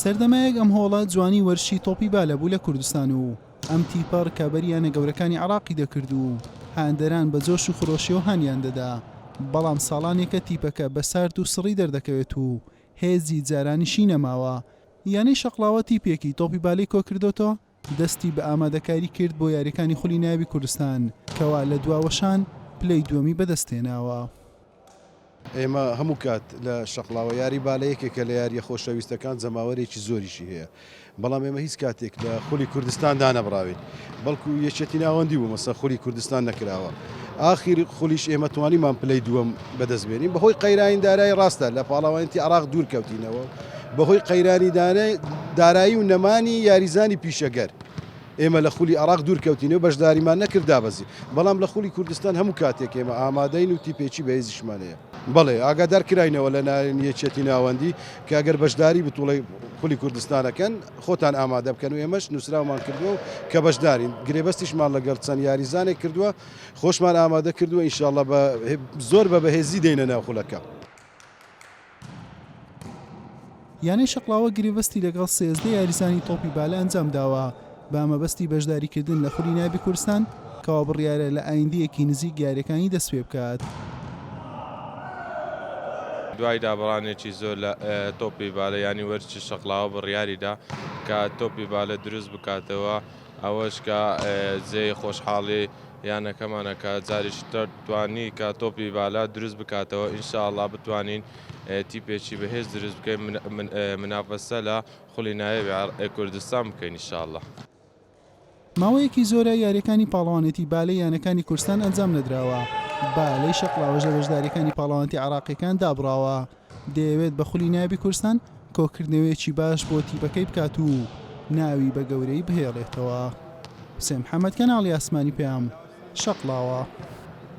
سەردەمایەک ئەم هۆڵە جوانی وەرزشی تۆپی بالە بوو لە کوردستان و ئەم تیپە ڕکابەری یانە گەورەکانی عێراقی دەکرد و هاندەران بە جۆش و خرۆشیەوە هانیان دەدا، بەڵام ساڵانێکە تیپەکە بە سارد و سڕی دەردەکەوێت و هێزی جارانیشی نەماوە. یانەی شەقڵاوە تیپێکی تۆپی بالەی کۆکردۆتەوە دەستی بە ئامادەکاری کرد بۆ یاریەکانی خولی نایابی کوردستان کەوا لە دوا وەشان پلەی دووەمی بەدەستهێناوە. ئێمە هەموو کات لە شەقڵاوە یاری بالە یەکێکە لە یاریە خۆشەویستەکان جەماوەرێکی زۆریشی هەیە بەڵام ئێمە هیچ کاتێک لە خولی کوردستان دانەبڕاوین بەڵکو یەکێتی ناوەندی بوو مەسە خولی کوردستان نەکراوە ئاخیر خولیش ئێمە توانیمان پلەی دووەم بەدەست بێنین بەهۆی قەیرانی دارایی ڕاستە لە پاڵەوانێتی عێراق دوور کەوتینەوە بەهۆی قەیرانی دارایی و نەمانی یاریزانی پیشەگەر ئێمە لە خولی عێراق دوور کەوتینەوە بەشداریمان نەکرد دابەزی بەڵام لە خولی کوردستان هەموو کاتێک ئێمە ئامادەین و تیپێکی بەهێزیشمان هەیە. بەڵێ ئاگادار کراینەوە لە لایەن یەکێتی ناوەندی کە ئەگەر بەشداری بتوڵەی خولی کوردستانەکەن خۆتان ئامادە بکەن و ئێمەش نووسراومان کردووە و کە بەشدارین گرێبەستیشمان لەگەڵ چەند یاریزانێک کردووە خۆشمان ئامادە کردووە ئینشاءاللە بە زۆر بە بەهێزی دێینە ناو خولەکە. یانەی شەقڵاوە گرێبەستی لەگەڵ 13 یاریزانی تۆپی بالە ئەنجامداوە بە مەبەستی بەشداریکردن لە خولی نایابی کوردستان کەوا بڕیارە لە ئایندەیەکی نزیک یاریەکانی دەستپێبکات. دوای دابڕانێکی زۆر لە تۆپی بالە یانی وەرزشی شەقڵاوە بڕیاریدا کە تۆپی بالە دروست بکاتەوە ئەوەش کە جێی خۆشحاڵی یانەکەمانە کە جارێکی تر توانی کە تۆپی بالە دروست بکاتەوە ان شاء اللە بتوانین تیپێکی بەهێز دروست بکەین منافەسە لە خولی نایابی کوردستان بکەین ان شاء اللە. ماوەیەکی زۆرە یارییەکانی پاڵەوانێتی بالەی یانەکانی کوردستان ئەنجام نەدراوە، بالەی شەقڵاوەش لە بەشدارییەکانی پاڵەوانێتی عێراقییەکان دابڕاوە، دەیەوێت بە خولی نایابی کوردستان کۆکردنەوەیەکی باش بۆ تیپەکەی بکات و ناوی بە گەورەیی بهێڵێتەوە. حوسێن محەمەد، کەناڵی ئاسمانی پەیام، شەقڵاوە.